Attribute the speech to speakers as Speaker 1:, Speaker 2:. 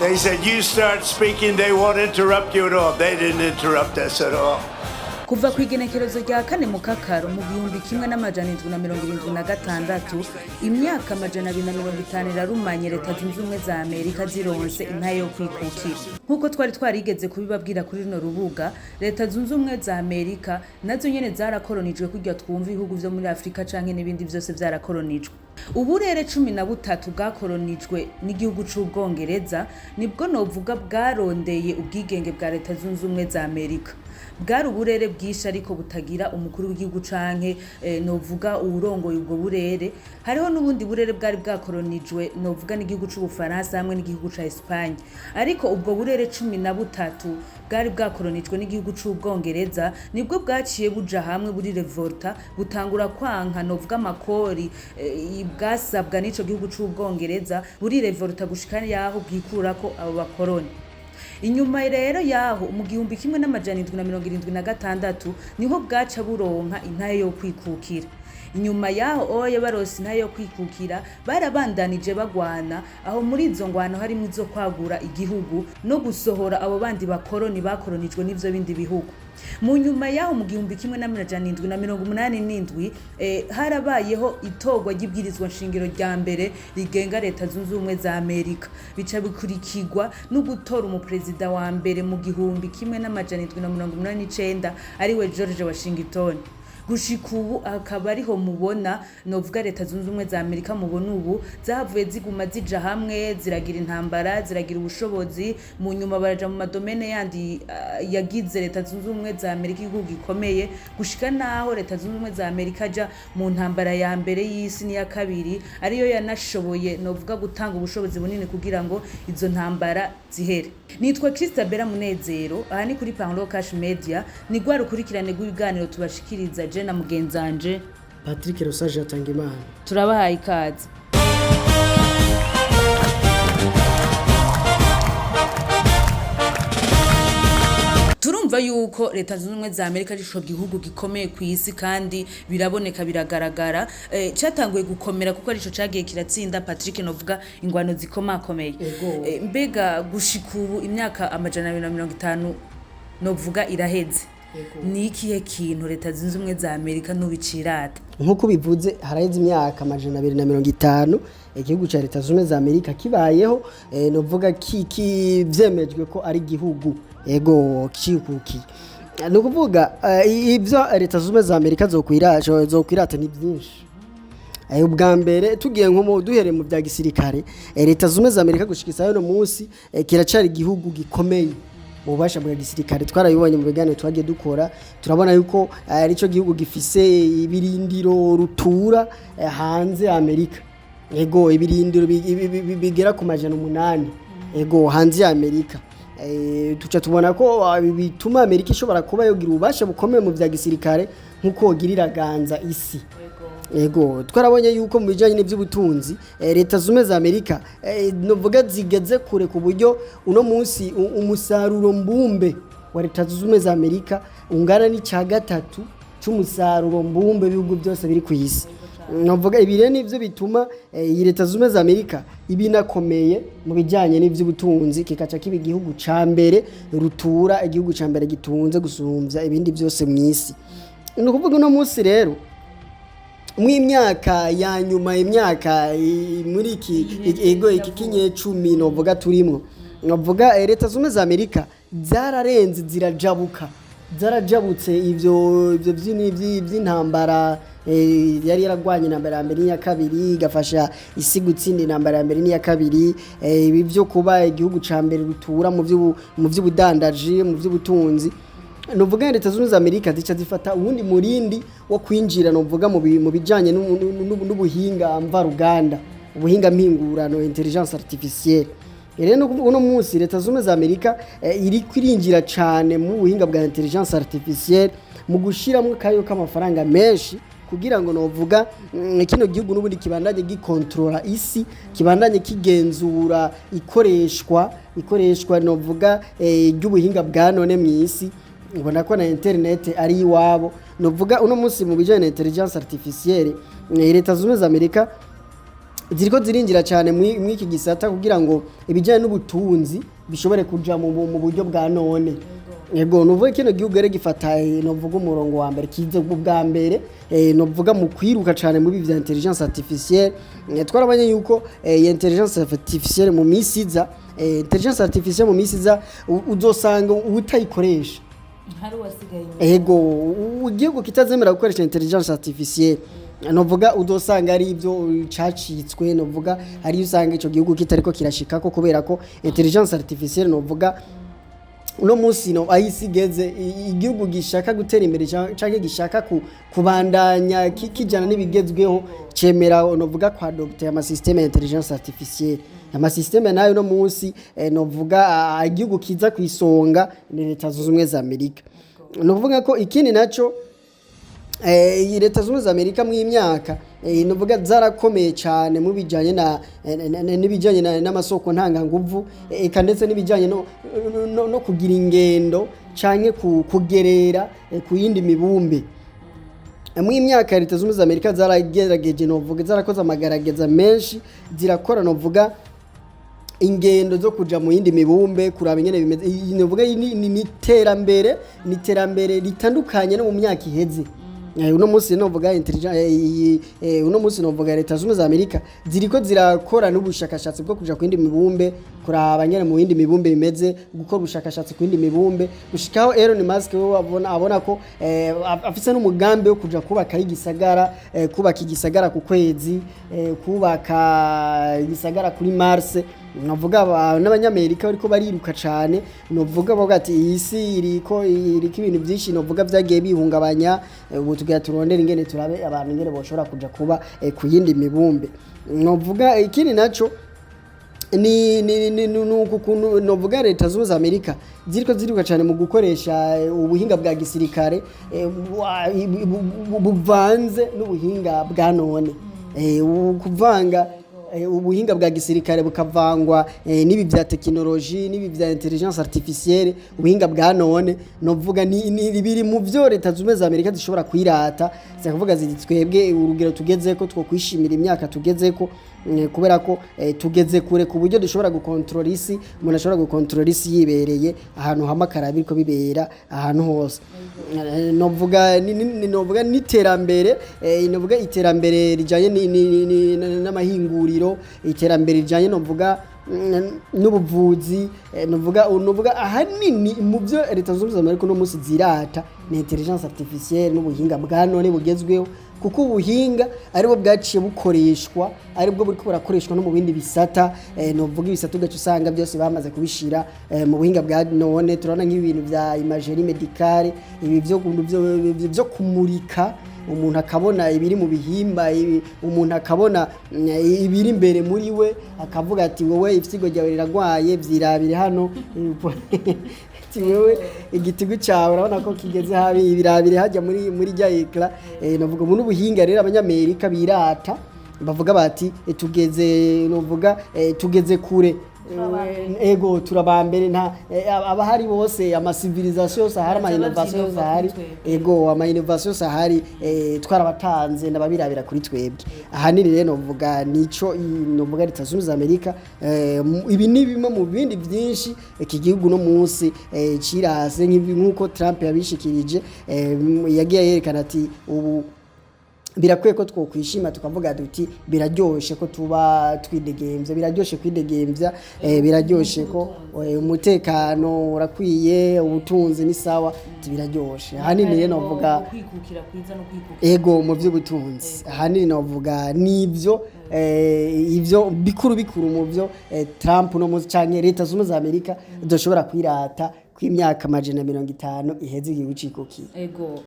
Speaker 1: They said, "You start speaking, they won't interrupt you at all." They didn't interrupt us at all.
Speaker 2: Kuva ku igenekerezo rya 4 Mukakaro mu 1776, imyaka 250 irarumanye Leta Zunze Ubumwe za Amerika zironse intahe yo kwikukira. Nk'uko twari twarigeze kubibabwira kuri runo rubuga, Leta Zunze Ubumwe za Amerika nazo nyene zarakoronijwe kurya twumva ibihugu vyo muri Afurika canke n'ibindi vyose vyarakoronijwe. Uburere 13 bwakoronijwe n'igihugu c'Ubwongereza nibwo novuga bwarondeye ubwigenge bwa Leta Zunze Ubumwe za Amerika. Bwari uburere bwinshi ariko butagira umukuru w'igihugu canke novuga uwurongoye ubwo burere. Hariho n'ubundi burere bwari bwakoronijwe novuga n'igihugu c'Ubufaransa hamwe n'igihugu ca Espagne, ariko ubwo burere 13 bwari bwakoronijwe n'igihugu c'Ubwongereza nibwo bwaciye buja hamwe buri revolta, butangura kwanka novuga amakori bwasabwa n'ico gihugu c'Ubwongereza, buri revolta gushika yaho bwikurako abo bakoroni. Inyuma rero yaho, mu 1776, niho bwaca buronka intahe yo kwikukira. Inyuma yaho oye baronse intahe yo kwikukira, barabandanije bagwana. Aho muri izo ngwano harimo izo kwagura igihugu no gusohora abo bandi bakoroni bakoronijwe n'ivyo bindi bihugu. Mu nyuma yaho, mu 1787, harabayeho itorwa ry'ibwirizwa nshingiro rya mbere rigenga Leta Zunze Ubumwe za Amerika, bica bikurikirwa no gutora umuperezida wa mbere mu 1789, ariwe George Washington. Gushika ubu akaba ariho mubona novuga Leta Zunze Ubumwe za Amerika mubona ubu zahavuye ziguma zija hamwe, ziragira intambara, ziragira ubushobozi. Mu nyuma baraja mu ma domaines yandi yagize Leta Zunze Ubumwe za Amerika igihugu gikomeye, gushika naho Leta Zunze Ubumwe za Amerika aja mu ntambara ya mbere y'isi n'iya kabiri, ariyo yanashoboye novuga gutanga ubushobozi bunini kugira ngo izo ntambara zihere. Nitwa Christabella Munezero, aha ni kuri Parlo Cash Media, ni rwa rukurikirane rw'ibiganiro tubashikiriza je na mugenzanje
Speaker 3: Patrick Rosaje Hatangimana.
Speaker 2: Turabahaye ikaze. Turumva yuko Leta Zunze Ubumwe za Amerika ari ico gihugu gikomeye ku isi, kandi biraboneka, biragaragara, catanguye gukomera kuko arico cagiye kiratsinda, Patrick, novuga ingwano zikomakomeye.
Speaker 3: Ego.
Speaker 2: Mbega gushika ubu imyaka 250 novuga iraheze, ni ikihe kintu Leta Zunze Ubumwe za Amerika n'ubicirata?
Speaker 3: Nk'uko bivuze, haraheze imyaka 250 igihugu cya Leta Zunze Ubumwe za Amerika kibayeho, novuga vyemejwe ko ari igihugu ego cikukiye. Ni ukuvuga ibyo Leta Zunze Ubumwe za Amerika zokwirata ni byinshi. Ubwa mbere, tugiye nko duhereye mu bya gisirikare, Leta Zunze Ubumwe za Amerika gushika isaha y'uno munsi kiracari igihugu gikomeye mu bubasha bwa gisirikare. Twarabibonye mu biganiro twagiye dukora, turabona yuko arico gihugu gifise ibirindiro rutura hanze ya Amerika, ego ibirindiro bigera ku 800, ego hanze ya Amerika. Tuca tubona ko bituma Amerika ishobora kuba yogira ububasha bukomeye mu bya gisirikare nk'uko wogirira ganza isi. Ego, twarabonye yuko mu bijanye n'ivy'ubutunzi Leta Zunze za Amerika novuga zigeze kure, ku buryo uno munsi umusaruro mbumbe wa Leta Zunze Ubumwe za Amerika ungana n'ica gatatu c'umusaruro mbumbe w'ibihugu byose biri ku isi. Novuga ibi rero nivyo bituma iyi Leta Zunze Ubumwe za Amerika ibinakomeye mu bijanye n'ivy'ubutunzi, kikaca kiba igihugu ca mbere rutura, igihugu ca mbere gitunze gusumvya ibindi byose mw'isi. Ni ukuvuga uno munsi rero, mw'imyaka ya nyuma, imyaka muri iki ego iki kinyecumi novuga turimwo, novuga Leta Zunze za Amerika zararenze, zirajabuka, zarajabutse ivyo vy'intambara. Yari yaragwanye intambara ya mbere n'iya kabiri, igafasha isi gutsinda intambara ya mbere n'iya kabiri. Ibi vyo kuba igihugu ca mbere rutura mu vy'ubudandaji, mu vy'ubutunzi, nuvuga Leta Zunze za Amerika zica zifata uwundi murindi wo kwinjira nuvuga mu bijanye n'ubuhinga mvaruganda, ubuhinga mpingurano, intelligence artificielle. Rero no kuvuga uno munsi Leta Zunze za Amerika iri kwirinjira cane mu buhinga bwa intelligence artificielle, mu gushiramwo kayo k'amafaranga menshi, kugira ngo novuga kino gihugu n'ubundi kibandanye gikontrola isi, kibandanye kigenzura ikoreshwa novuga ry'ubuhinga bwa none mw'isi. Ubona ko na internet ari iwabo. Novuga uno munsi mu bijanye na intelligence artificielle, Leta Zunze za Amerika Ziriko zirinjira cyane mw'iki gisata kugira ngo ibijyanye n'ubutunzi bishobore kuja mu buryo bwa none. Yego, nuvuga kino gihugu rero gifata, novuga umurongo wa mbere, kize bwa mbere, novuga mu kwiruka cyane muri vya intelligence artificielle. Twarabonye yuko iyi intelligence artificielle mu misi iza, intelligence artificielle mu misi iza uzosanga utayikoresha
Speaker 2: hari uwasigaye inyuma.
Speaker 3: Ego, igihugu kitazemera gukoresha intelligence artificielle, novuga udosanga ari ibyo cacitswe, novuga ari usanga ico gihugu kitariko kirashikako, kubera ko intelligence artificielle, novuga uno munsi no aho isi igeze, igihugu gishaka gutera imbere canke gishaka kubandanya kijana n'ibigezweho, cemera novuga kwa adopter ama système ya intelligence artificielle. Ama système nayo no munsi, novuga igihugu kiza kwisonga ni Leta Zunze Ubumwe za Amerika. Novuga ko ikindi naco, iyi Leta Zunze Ubumwe za Amerika mu myaka, novuga zarakomeye cyane mu bijanye na n'ibijanye n'amasoko ntanganguvu, eka ndetse n'ibijanye no kugira ingendo canke kugerera ku yindi mibumbe. Mu myaka ya Leta Zunze Ubumwe za Amerika zaragerageje, novuga zarakoze amagarageza menshi, zirakora novuga ingendo zo kuja mu yindi mibumbe kuraba ingene bimeze. Iyi novuga ni iterambere ritandukanye no mu myaka iheze. Uno munsi novuga intelligence, uno munsi novuga Leta Zunze Ubumwe za Amerika ziriko zirakora n'ubushakashatsi bwo kuja ku yindi mibumbe, kuraba ngene mu yindi mibumbe bimeze, gukora ubushakashatsi ku yindi mibumbe, gushikaho Elon Musk we abona ko afise n'umugambi wo kuja kubaka igisagara, kubaka igisagara ku kwezi, kubaka igisagara kuri Mars. Navuga n'Abanyamerika bariko bariruka cane, novuga bavuga ati iyi si iriko ibintu byinshi novuga vyagiye bihungabanya, ubu tugira turondere ingene turabe abantu ingene boshobora kuja kuba ku yindi mibumbe. Novuga ikindi naco ni uku kuntu novuga Leta Zunze Ubumwe za Amerika ziriko ziriruka cyane mu gukoresha ubuhinga bwa gisirikare, buvanze n'ubuhinga bwa none. Kuvanga ubuhinga bwa gisirikare bukavangwa n'ibi bya tekinoloji, n'ibi bya intelligence artificielle, ubuhinga bwa none, novuga ni biri mu byo Leta Zunze Ubumwe za Amerika zishobora kwirata, zikavuga ziti twebwe urugero tugezeko two kwishimira imyaka tugezeko, kubera ko tugeze kure ku buryo dushobora gukontorora isi, umuntu ashobora gukontorora isi yibereye ahantu hamwe akaraba biriko bibera ahantu hose. Novuga n'iterambere, novuga iterambere rijanye n'amahinguriro, iterambere rijanye novuga n'ubuvuzi, novuga ahanini mu byo Leta Zunze Ubumwe za Amerika uno munsi zirata ni intelligence artificielle n'ubuhinga bwa none bugezweho, kuko ubuhinga aribwo bwaciye bukoreshwa, aribwo buriko burakoreshwa no mu bindi bisata, novuga ibisata ugaca usanga byose bamaze kubishira mu buhinga bwa none. Turabona nk'ibintu vya imagerie médicale, ibi byo kumurika umuntu akabona ibiri mu bihimba, umuntu akabona ibiri imbere muri we, akavuga ati wowe ifyigo ryawe riragwaye, vyirabire hano, ati wewe igitigu cyawe urabona ko kigeze habi, ibirabire hajya muri rya écran. Navuga ubu n'ubuhinga rero Abanyamerika birata, bavuga bati tugeze, novuga tugeze kure. Ego, turabambere, nta abahari bose, ama civilisation yose ahari, ama innovation yose ahari, ego, ama innovation yose ahari, twarabatanze n'ababirabira kuri twebwe. Ahanini rero novuga nico novuga Leta Zunze Ubumwe za Amerika, ibi ni bimwe mu bindi byinshi iki gihugu no munsi cirase nk'uko Trump yabishikirije, yagiye yerekana ati ubu birakwiye ko twokwishima, tukavuga duti biraryoshe ko tuba twidegemvya, biraryoshe kwidegemvya, biraryoshe ko umutekano urakwiye, ubutunzi ni sawa, ati biraryoshe. Ahanini rero novuga
Speaker 2: kwikukira kwiza no kwikukira
Speaker 3: ego, mu by'ubutunzi ahanini novuga nivyo, ivyo bikuru bikuru mu byo Trump no munsi canke Leta Zunze Ubumwe za Amerika dushobora kwirata kw'imyaka 150 iheze igihugu cikukiye.
Speaker 2: Ego.